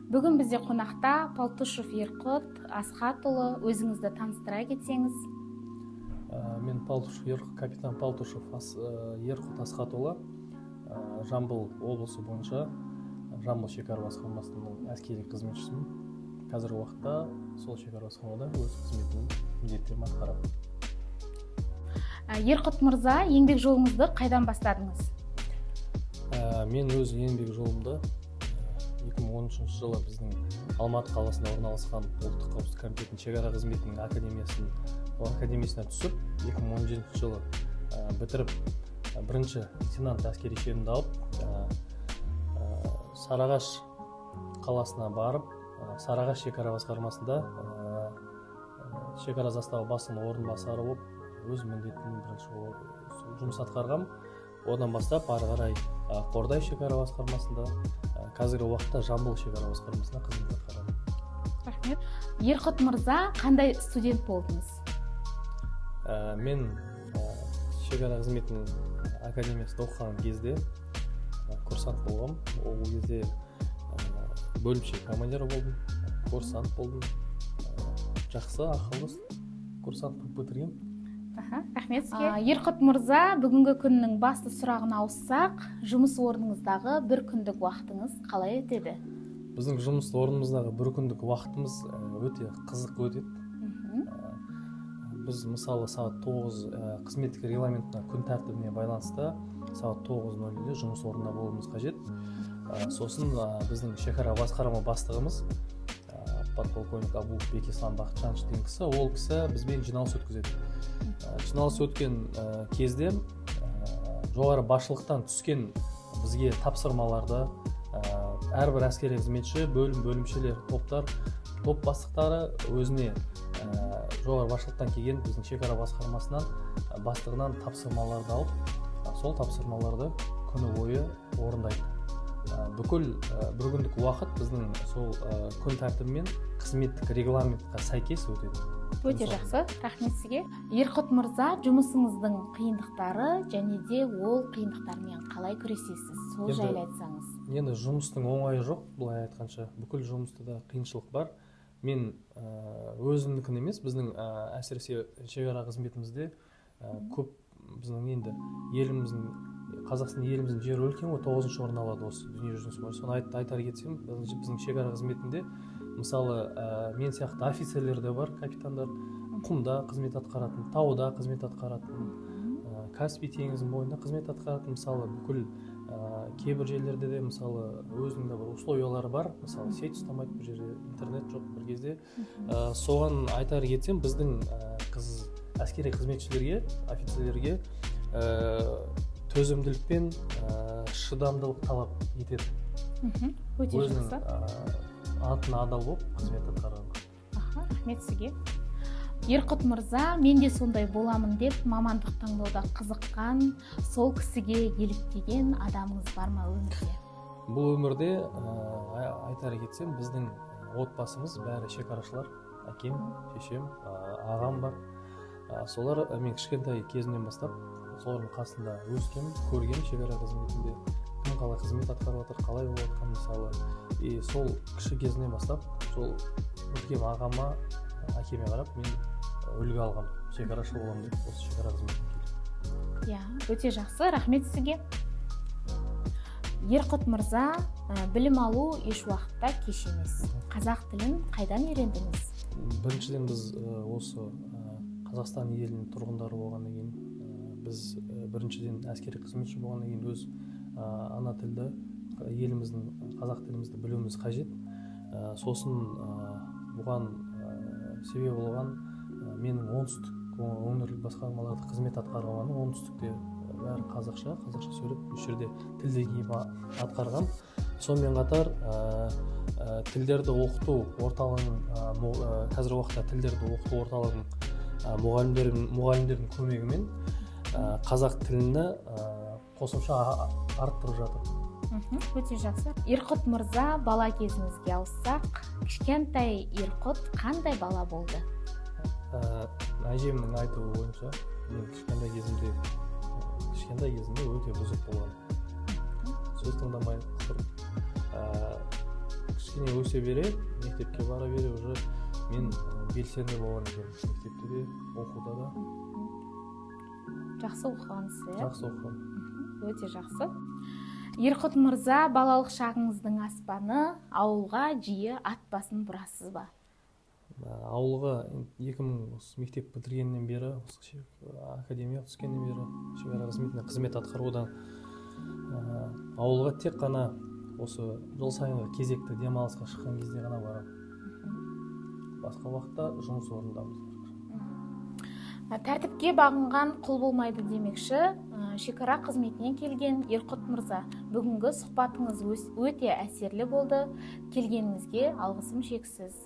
Бүгін бізде қонақта Палтушев Ерқұт Асхатұлы. Өзіңізді таныстыра кетсеңіз. Мен Палтушев Ерқұт, капитан Палтушев Ерқұт Асхатұлы, Жамбыл облысы бойынша Жамбыл шекара басқармасының әскери қызметшісімін. Қазіргі уақытта сол шекара басқармада өз қызметімнің міндеттерін атқарамын. Ерқұт мырза, еңбек жолыңызды қайдан бастадыңыз? Мен өз еңбек жолымды 2013 жылы біздің Алматы қаласында орналасқан Ұлттық қауіпсіздік комитетінің шекара қызметінің академиясына түсіп, 2017 жылы бітіріп, бірінші лейтенант әскери шенімді алып, Сарыағаш қаласына барып, Сарыағаш шекара басқармасында шекара заставы бастығының орынбасары болып өз міндетімін бірінші жұмыс атқарғам. Одан бастап ары қарай Қордай шекара басқармасында, қазіргі уақытта Жамбыл шекара басқармасында қызмет атқарамын. Рахмет. Ерқұт мырза, қандай студент болдыңыз? Мен шекара қызметінің академиясында оқыған кезде курсант болғам. Ол кезде бөлімше командирі болдым, курсант болдым. Жақсы, ақылды курсант болып бітіргем. Рахмет сізге. Ерқұт мырза, бүгінгі күннің басты сұрағына ауыссақ, жұмыс орныңыздағы бір күндік уақытыңыз қалай өтеді? Біздің жұмыс орнымыздағы бір күндік уақытымыз өте қызық өтеді. Біз мысалы сағат 9 қызметтік регламентіне, күн тәртібіне байланысты сағат 9:00-де жұмыс орнында болуымыз қажет. Сосын біздің шекара басқарма бастығымыз подполковник Абуов Бекислан Бақытжанович деген кісі, ол кісі бізбен жиналыс өткізеді. Жиналыс өткен кезде жоғары басшылықтан түскен бізге тапсырмаларды әрбір әскери қызметші, бөлім, бөлімшелер, топтар, топ бастықтары өзіне жоғары басшылықтан келген біздің шекара басқармасынан бастығынан тапсырмаларды алып, сол тапсырмаларды күні бойы орындайды. Бүкіл бір күндік уақыт біздің сол күн тәртібімен қызметтік регламентқа сәйкес өтеді. Өте жақсы, рахмет сізге. Ерқұт мырза, жұмысыңыздың қиындықтары және де ол қиындықтармен қалай күресесіз? Сол жайлы айтсаңыз. Енді жұмыстың оңайы жоқ, былай айтқанша. Бүкіл жұмыста да қиыншылық бар. Мен өзімдікін емес, біздің әсіресе шекара қызметімізде көп біздің енді еліміздің, Қазақстан еліміздің жері үлкен ғой, 9-шы орын алады осы дүниежүзінің бойынша. Соны айтар кетсем, біздің шекара қызметінде мысалы мен сияқты офицерлер де бар, капитандар, құмда қызмет атқаратын, тауда қызмет атқаратын, Каспий теңізінің бойында қызмет атқаратын, мысалы бүкіл кейбір жерлерде де мысалы өзінің де бір условиялары бар, мысалы сеть ұстамайды, бір жерде интернет жоқ бір кезде. Соған айтар кетсем, біздің әскери қызметшілерге, офицерлерге төзімділік пен шыдамдылық талап етеді. Өте жақсы. Өзінің антына адал болып қызмет атқарған. Рахмет сізге. Ерқұт мырза, мен де сондай боламын деп мамандық таңдауда қызыққан, сол кісіге еліктеген адамыңыз бар ма өмірде? Бұл өмірде айтар кетсем, біздің отбасымыз бәрі шекарашылар. Әкем, шешем, ағам бар. Солар мен кішкентай кезімнен бастап солардың қасында өскен, көрген шекара қызметінде кім қалай қызмет атқарып жатыр, қалай болып жатқан мысалы. И сол кіші кезімнен бастап сол үлкен ағама, әкеме қарап мен үлгі алғам, шекарашы боламын деп осы шекара қызметіне келдім. Иә, өте жақсы, рахмет сізге. Ерқұт мырза, білім алу еш уақытта кеш емес. Қазақ тілін қайдан үйрендіңіз? Біріншіден біз осы Қазақстан елінің тұрғындары болғаннан кейін, біз біріншіден әскери қызметші болғаннан кейін өз ана тілді, еліміздің қазақ тілімізді білуіміз қажет. Сосын бұған себеп болған менің оңтүстік өңірлік басқармаларда қызмет атқарғаным, оңтүстікте бәрі қазақша, қазақша сөйлеп осы жерде тіл деңгейін атқарғам. Сонымен қатар тілдерді оқыту орталығының, қазіргі уақытта тілдерді оқыту орталығының мұғалімдердің көмегімен қазақ тіліні қосымша арттырып жатыр. Өте жақсы. Ерқұт мырза, бала кезіңізге ауыссақ, кішкентай Ерқұт қандай бала болды? Әжемнің айтуы бойынша, мен кішкентай кезімде өте бұзық болған. Сөз тыңдамай тұрып, Кішкене өсе бере, мектепке бара бере уже мен белсенді болған екенмін мектепте де, оқуда да. Жақсы оқығансыз, иә? Жақсы оқығанмын. Өте жақсы. Ерқұт мырза, балалық шағыңыздың аспаны, ауылға жиі ат басын бұрасыз ба? Ауылға 2000 осы мектеп бітіргеннен бері, осы академияға түскеннен бері, шекара қызметіне қызмет атқарудан ауылға тек қана осы жыл сайынғы кезекті демалысқа шыққан кезде ғана барамын. Басқа уақытта жұмыс орнындамыз. Тәртіпке бағынған құл болмайды демекші, шекара қызметінен келген Ерқұт мырза, бүгінгі сұхбатыңыз өте әсерлі болды. Келгеніңізге алғысым шексіз.